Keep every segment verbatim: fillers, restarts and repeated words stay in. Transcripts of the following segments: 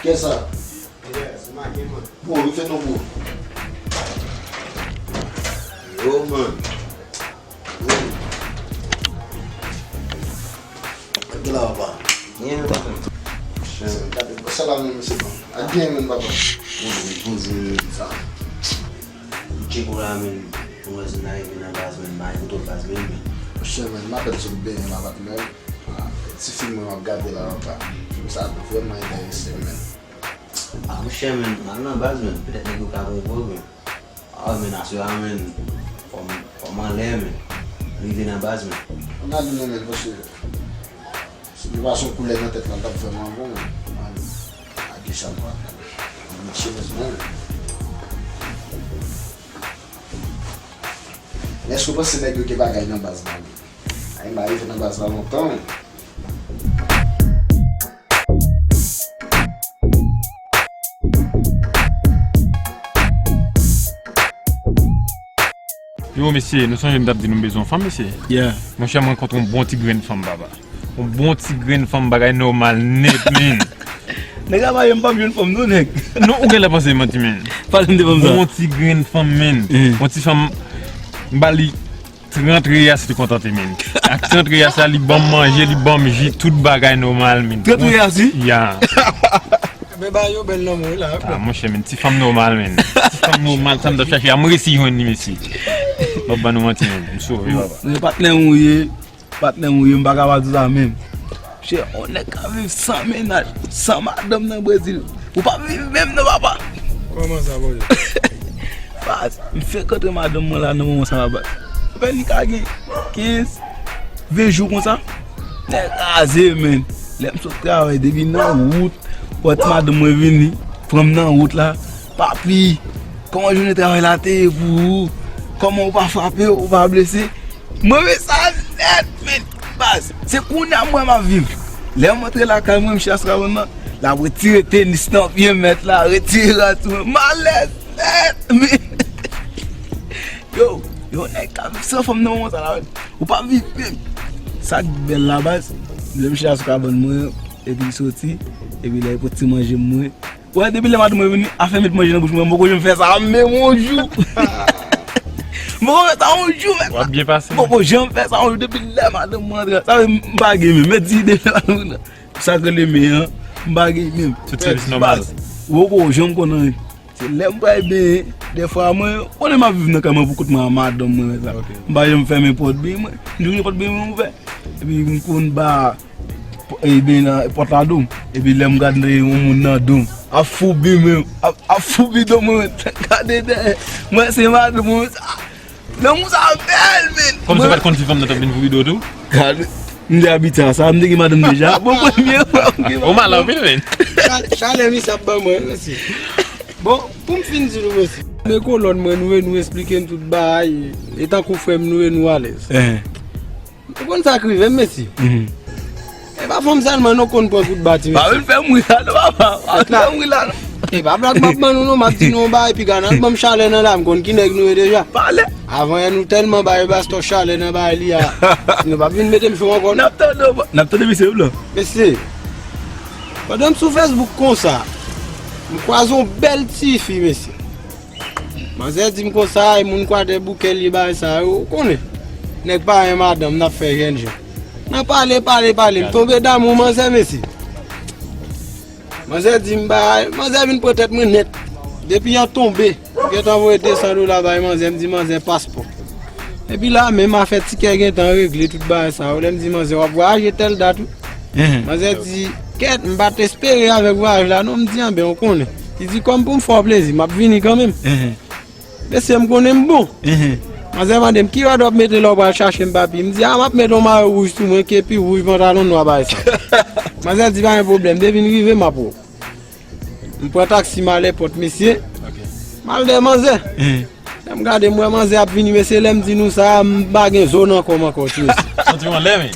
Kiyès sa? Yeah, se Maki, man. Bon, refè non, bro. Yo, man. Gade la, papa. Byen, papa. Gade, sa la menm, se bon. A byen menm, papa. Bon, bon, bon, sa. Tcheko la, menm. Mwen wè si n a rive nan baz, menm. M a rive twò baz, menm. Monchè, menm, m apèn sot benyen la, patnè. Ah, ti fim mwen m ap gade la, papa. Fim sa vrèman enterese m, menm. Ah, monchè, menm, m al nan baz, menm. Petèt nèg yo ka pran pwoblèm. Ah, men aswè a, men, fò m, fò m anlè, men. Rive nan baz, men. Ann al nou, men, paske si nou pa son koulè nan tèt la, l t ap fè m anvan, men. Ann, ake chanm pa. Ann, chemèz mwen. Men èske w panse nèg yo gen bagay nan baz la, men? Ay, m pa rive nan baz la lontan, men. Yo, mesye, nou sonje m t ap di nou m bezwen yon fanm, mesye? Yeah. Monchè, m rankontre yon bon ti grenn fanm, papa. Yon bon ti grenn fanm, bagay nòmal nèt, men. Nèg la marye, m p ap jwenn fanm, non, nèg. Non, ou genlè panse m manti, men. Pale m de fanm sa. Bon ti grenn fanm, men. Yon ti fanm, m ba li trant reyas, li kontante, men. Ak trant reyas la, li ban m manje, li ban m ji, tout bagay nòmal, men. Trant reyas, wi? Ya. Men ba yo bèl lanmou la. Ah, monchè, men, ti fanm nòmal, men. Ti fanm nòmal, sa m t ap chache a, m resi jwenn li, mesye. M p ap ban nou manti, men. M sove, papa. Men patnè m ou ye, patnè m ou ye, m pa ka pa di sa menm. Monchè, yon nèg ka viv san mennaj, san madanm nan Brezil. Ou p ap viv menm non, papa. Kòman sa, bondye? Baz, m fenk antre madanm mwen la nan moman sa la, baz. Apèn li ka gen kenz, ven jou konsa. Nèg kraze, men. Lè m sot travay, depi nan wout, pòt madanm mwen vini, pran m nan wout la. Papi, kòman jounen travay la te ye pou ou? Kòman ou pa frape, ou pa blese? Mwen renmen sa nèt, men. Baz, se kounye a mwen m ap viv. Lè m antre lakay mwen, m chita sou kabann nan, l ap retire tenis nan pye mèt la, retire rad sou mwen. M alèz nèt, men. Yo, yo, nèg ka viv san fanm nan moman sa la, men. Ou pa viv, men. Sa k bèl la, baz, lè m chita sou kabann mwen, epi l soti, epi lè l pot ti manje mwen, wè, depi lè madanm mwen vini, afè met manje nan bouch mwen, m poko janm fè sa menm yon jou. M poko fè sa yon jou, men. W ap byen pase. M poko janm fè sa yon jou depi lè madanm mwen antre. Sa vle m pa gen menm. Mèt di depi lè madanm mwen antre. Sa k rele men an, m pa gen menm. Tout sèvis nòmal. Baz, m poko janm konn anyen. Se lè m pral benyen, dèfwa mwen, konnen m ap viv nan kay mwen pou kont mwen ak madanm mwen, men sa. Ok. M pa janm fèmen pòt benyen mwen. M toujou gen pòt benyen mwen ouvè. Epi m konn ba e, ben, nan pòt la do m. Epi lè m gade yon moun nan do m, ap foubi men, ap, ap foubi do mwen, gade dèyè. Mwen se madanm mwen, sa, lanmou sa bèl, men. Kòmsi w pa t konn ti fanm nan t ap vin foubi do w tou? Gade, m te abitye a sa, m te gen madanm deja. Bon, premye fwa m gen madanm. Ou mal anpil, men. Cha-, chalè misye ap ban mwen, mèsi. Bon, pou m fin di nou mèsi. Men kolòn mwen, nou, nou esplike m tout bagay. E tankou frè m, nou, nou alèz. Ehn. Ou konn sa k rive m, mesye? Mhm. E pa fanm sèlman nou konn pran kout ba, ti mesye. Pa vin fè m ri la, non, papa. Pa vin fè m ri la, non. E pa blag m ap ban nou, non, m ap di nou yon bagay, piga n al ban m chalè nan la, m konn ki nèg nou ye deja. Pale. Avan yè nou tèlman bay Bastò chalè nan bagay li a. Nou p ap vin mete m cho ankò, non. N ap tande, n ap tande mesye yo, blan. Mesye, pandan m sou Facebook konsa, m kwaze yon bèl tifi, mesye. Manzè di m konsa, e moun Kwadèboukè li bagay sa yo, ou konnen. Nèg pa renmen madanm, n ap fè jènjan. Nan pale, pale, pale, m tonbe damou manzè, mesye. Manzè di m bagay, manzè vin pran tèt mwen nèt. Depi an tonbe, m gentan voye de san dola bay manzè, m di manzè paspò. Epi la menm afè tikè gentan regle tout bagay sa yo. Lè m di manzè, w ap vwayaje tèl dat wi. Manzè di, kèt, m pa t espere avèk vwayaj la non, m di, anben, ou konnen. Li di, kòm pou m fè w plezi, m ap vini kanmenm. Mesye, m konnen m bon. Manzè mande m, ki rad w ap mete lè w pral chache m, papi? M di, a, m ap mete yon mayo wouj sou mwen, kepi wouj, pantalon nwa, bagay sa. Manzè di, pa gen pwoblèm, depi n rive, m ap wè w. M pran taksi, m al èpòt, mesye. M al dèyè manzè. Lè m gade, m wè manzè ap vini, mesye, lè m di nou sa, m pa gen zo nan kò m ankò, ti mesye. Santi w anlè, men.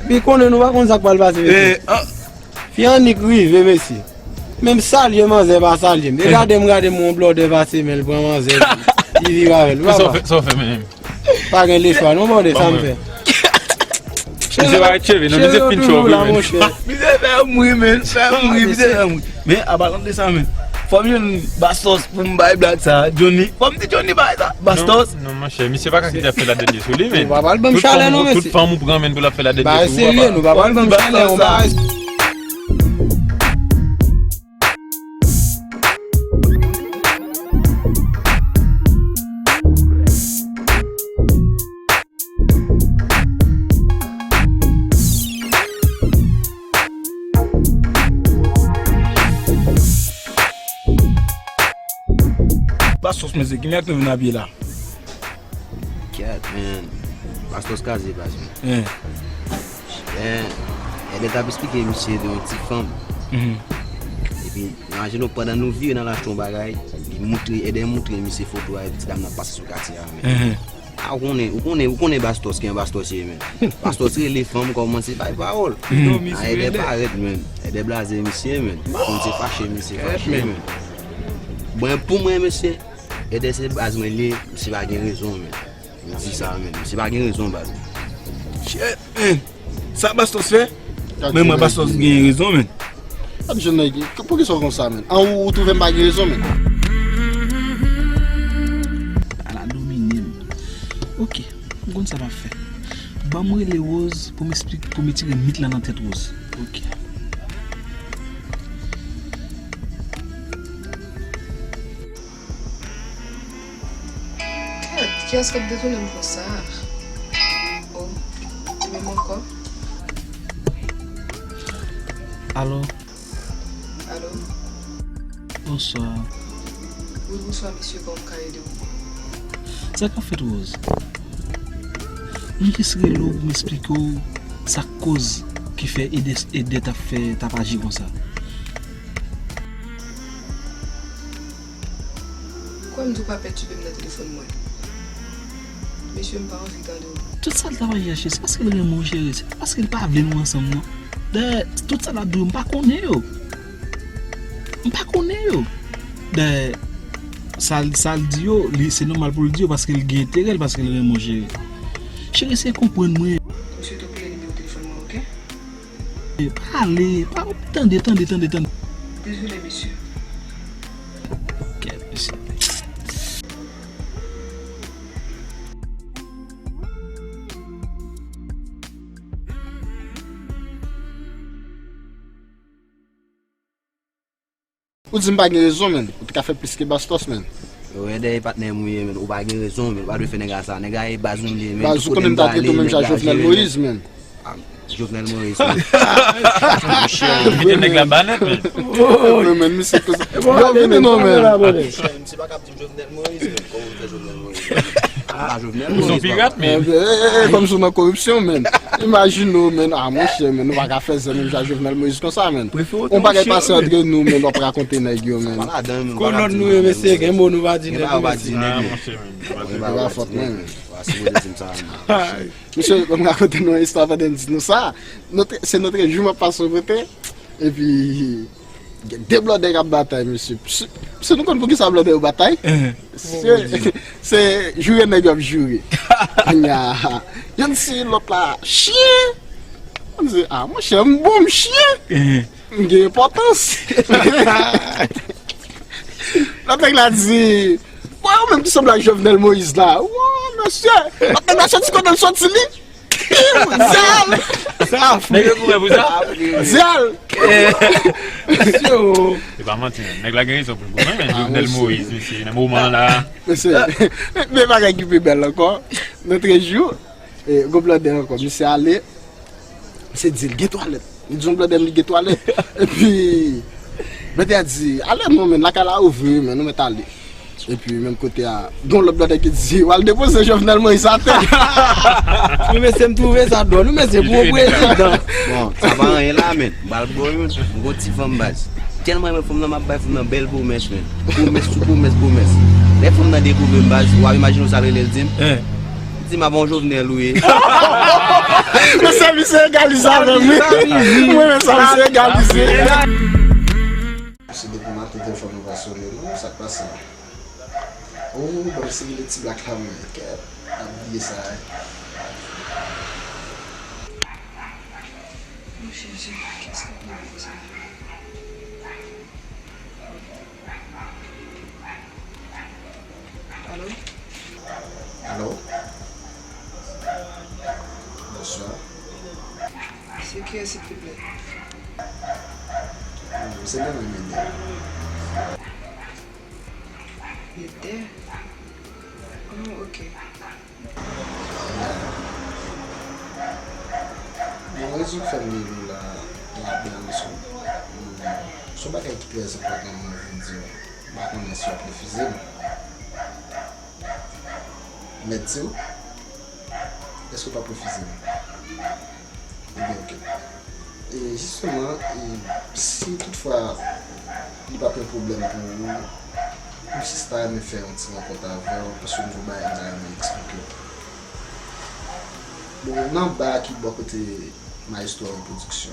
Epi konnen nou pa konn sa k pral pase, mesye. Fi annik rive, mesye. Menm salye manzè pa salye m. E gade m, gade m, yon blòdè pase men l pran manzè, li vire avè l. Sa w fè, sa w fè menm? Pa gen lechwa non, blòdè, sa m fè? Misye pa ret cheve, non, misye fin chòv, wi, men. Misye fè m ri, men, fè m ri, misye fè m ri. Men, apalan de sa, men, fò m jwenn Bastos pou m bay blag sa, Johnny. Fò m di Johnny bay sa, Bastos. Non, non, monchè, misye pa ka kite ap fè ladènye sou li, men. Ou pa pral ban m chalè, non, mesye. Tout fanm ou pran, men, pou l ap fè ladènye sou ou, papa. Ba serye, nou pa pral ban m chalè, on bagay. Bastos, mesye, ki mèt nou vin apiye la? Kèt, men. Bastos kaze, baz, men. Hein. Men, Eden t ap esplike misye de yon ti fanm. Mhm. Epi, imajine w, pandan nou vire nan al achte yon bagay, li moutre, Eden moutre misye foto a, epi ti dam nan pase sou katye a, men. Mhm. A, ou konnen, ou konnen, ou konnen Bastos ki yon Bastos ye, men. Bastos rele fanm, kòmanse bay pawòl. Mhm. A, Eden parèt, men. Eden blaze misye, men. Kòmanse fache, misye fache, men. Bon, pou mwen, mesye, Eden se baz mwen li ye, misye pa gen rezon, men. M di sa, men. Misye pa gen rezon, baz. Shit, men. Sa Bastos fè? Men mwen, Bastos gen rezon, men. Gad jan nèg, poukisa w konsa, men? An, ou, ou twouve m pa gen rezon, men? Ala domine m. Ok, m konn sa m ap fè. Ban m rele Rose pou m esplik, pou m retire mit la nan tèt Rose. Ok. Kèt, kiyès k ap detounen m konsa? Oh, li menm ankò? Alo? Alo? Bonswa. Wi, bonswa, mesye, kòman m ka ede w? Sa k ap fèt, Rose? M jis rele w pou m esplike w sa k koz ki fè Eden, Eden t ap fè, t ap aji konsa. Kwè m di w pa pètibem nan telefòn mwen. Mesye, m pa anvi tande w. Tout sa l t ap aji a, cheri, se paske l renmen w, cheri. Se pa paske l pa vle nou ansanm, non. Dayè, tout sa l ap di w, m pa konnen yo. M pa konnen yo. Dayè, sa l, sa l di yo, li, se nòmal pou l di yo paske l gen enterè l, paske l renmen w, cheri. Cheri, eseye konprann mwen. Mesye, tonbe nimewo telefòn mwen, oke? Pale, pa, tande, tande, tande, tande. Dezole, mesye. Kèt, mesye. Ou di m pa gen rezon, men. Ou te ka fè plis ke Bastos, men. Yo, Eden e patnè m ou ye, men. Ou pa gen rezon, men. Ou pa dwe fè nèg la sa. Nèg la e baz mwen li ye, men. Baz, ou konnen m ta trete w menm jan Jovenel Moïse, men. Ah, Jovenel Moïse, men. Monchè. Kite nèg la ba nèt, men. Wi, men, misye konsa. Yo, vini non, men. Misye pa ka ap di m Jovenel Moïse, men. Kòman ou fè Jovenel Moïse? Ah, Jovenel Moïse, papa. Ou se yon pirat, men. Eh, eh, eh, kòmsi w nan koripsyon, men. Imajine w, men. Ah, monchè, men, nou pa ka fè zen menm jan Jovenel Moïse konsa, men. On bagay pase antre nou, men, w ap rakonte nèg yo, men. Kolòn nou yo, mesye, gen mo nou pa di nèg yo, mesye. Ah, monchè, men. E pa fòt mwen, men. Misye, ban m rakonte nou yon istwa pandan m di nou sa. Se nòt jou m ap pase yon kote. Epi, gen de blòdè k ap batay, mesye. Mesye, nou konn poukisa blòdè yo batay? Se, se joure nèg yo ap joure. Kounya, youn di lòt la, chyen! Youn di, ah, monchè, m bon, m chyen! M gen enpòtans. Lòt nèg la di, bon, ou menm ki sanble ak Jovenel Moïse la. Wo, mesye. Lòt nèg la soti kote l soti li. Dyal. Sa fou. Nèg yo goumen pou sa? Dyal. Mesye, oh. Se pa manti, non. Nèg la gen rezon pou l goumen, men Jovenel Moïse, mesye, nan moman la. Mesye, men bagay ki pi bèl ankò. Lòt jou, eh, gon blòdè ankò. Misye ale. Misye di l gen twalèt. Li di yon blòdè m li gen twalèt. Epi, blòdè a di, ale non, men, lakay la ouvri, men, nou mèt ale. Epi, menm kote a, gon lòt blòdè ki di, w al depoze Jovenel Moïse atè. Wi, mesye, m twouve sa dwòl. Wi, mesye, pou yon prezidan. Bon, sa pa anyen la, men. M pral ba w youn, m gon ti fanm baz. Tèlman renmen fanm nan, m ap bay fanm nan bèl pwomès, men. Pwomès sou pwomès, pwomès. Lè fanm nan dekouvri m, baz, w ap imajine w sa l rele l di m? Di m, a bon, Jovenel ou ye. Mesye, misye egalize avè m, wi. Mwen menm sa, misye egalize. Mesye, depi maten telefòn mwen pa sonnen, non, sa k pase? Oh, bon, se rele ti blak la, mwen. Kèt, ap bliye sa, wi. Mon Jezi, kiyès k ap rele konsa? Alo? Alo? Bonswa. Se kiyès, silvouplè? Hmm, se mwen menm, Eder. Eder? Oh, ok. Bon, rezon k fè m rele w la, la byen, se, hmm, se yon bagay ki trè enpòtan, mwen anvi di w. M pa konnen si w ap refize m. Mèt di w, èske w p ap refize m? Ebyen, oke. E jisteman, e, si toutfwa li p ap yon pwoblèm pou ou, m jis ta renmen fè yon ti rankont avè w, paske m gen yon bagay m ta renmen eksplike w. Bon, nan ba ki bò kote Maestro Reproduction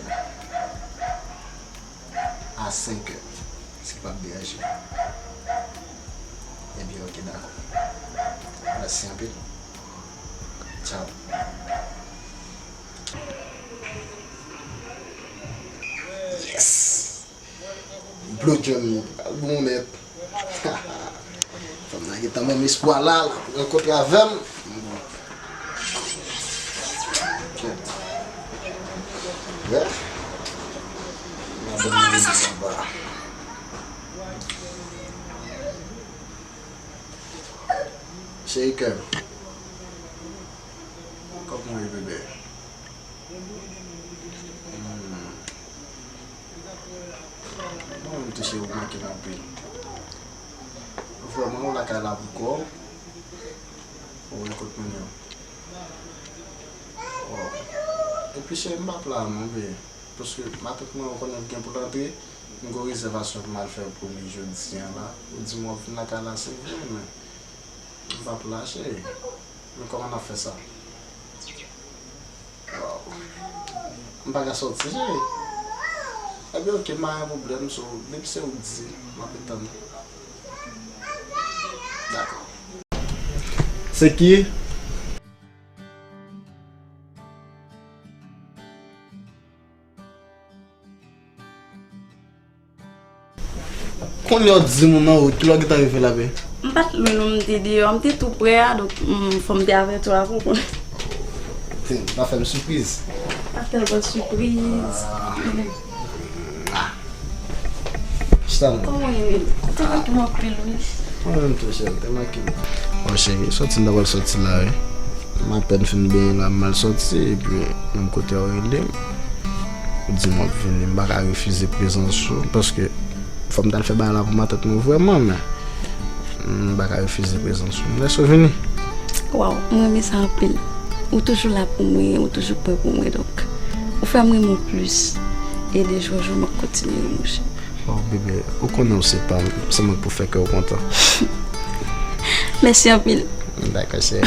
a senk è, si l p ap deranje w. Ebyen, oke, dakò. Mèsi anpil. Tchaw. Yes! Blue John, bon nèt. Fanm nan gentan ban m espwa la, l ap rankontre avè m. Bon. Kèt. Yeah. Madanm nan rele m anba. Cheri kè m. Kòman w ye, bebe? Hmm. Mwen menm tou cheri, ou manke m anpil. Vrèman, ou lakay la pou kò w. Ou wè kot moun yo. Wow. Epi cheri, m p ap la non, bebe. Paske matant mwen, ou konnen l gen pou l antre. M gen yon rezèvasyon pou m al fè pou li jodi a la. Ou di m w ap vin lakay la, se vre, men m p ap la, cheri. Men kòman n ap fè sa? Wow. M pa ka sòti, cheri. Ebyen, oke, m pa gen pwoblèm, so, depi se ou k di, m ap tann. Dakò. Se ki? Kounye a w di moun nan wout, kilè w gentan rive la, be? M pa t lwen non, m te deyò, m te tou prè a, donk, mm, fò m te avèti w avan w konn. Tè, pa fè m sipriz. Pa fè l bon sipriz. Ah. Ah. Chita non. Kòman w ye? Ou te manke m anpil, wi. Mwen menm tou, cheri, ou te manke m. Bon, cheri, sòti m ta pral sòti la, wi. M apèn fin benyen la, m al sòti, epi menm kote a w rele m. Ou di m w ap vini, m pa ka refize prezans ou, paske fò m t al fè bagay la pou matant mwen vrèman, men m pa ka refize prezans ou. M lèse w vini. Waw, mwen renmen sa anpil. Ou toujou la pou mwen, ou toujou prè pou mwen, donk ou fè m renmen w plis. E de jou an jou, m ap kontinye renmen w, cheri. Oh, bebe, ou konnen w se pa m, se mwen k pou fè kè w kontan. Mèsi anpil. Dakò, cheri.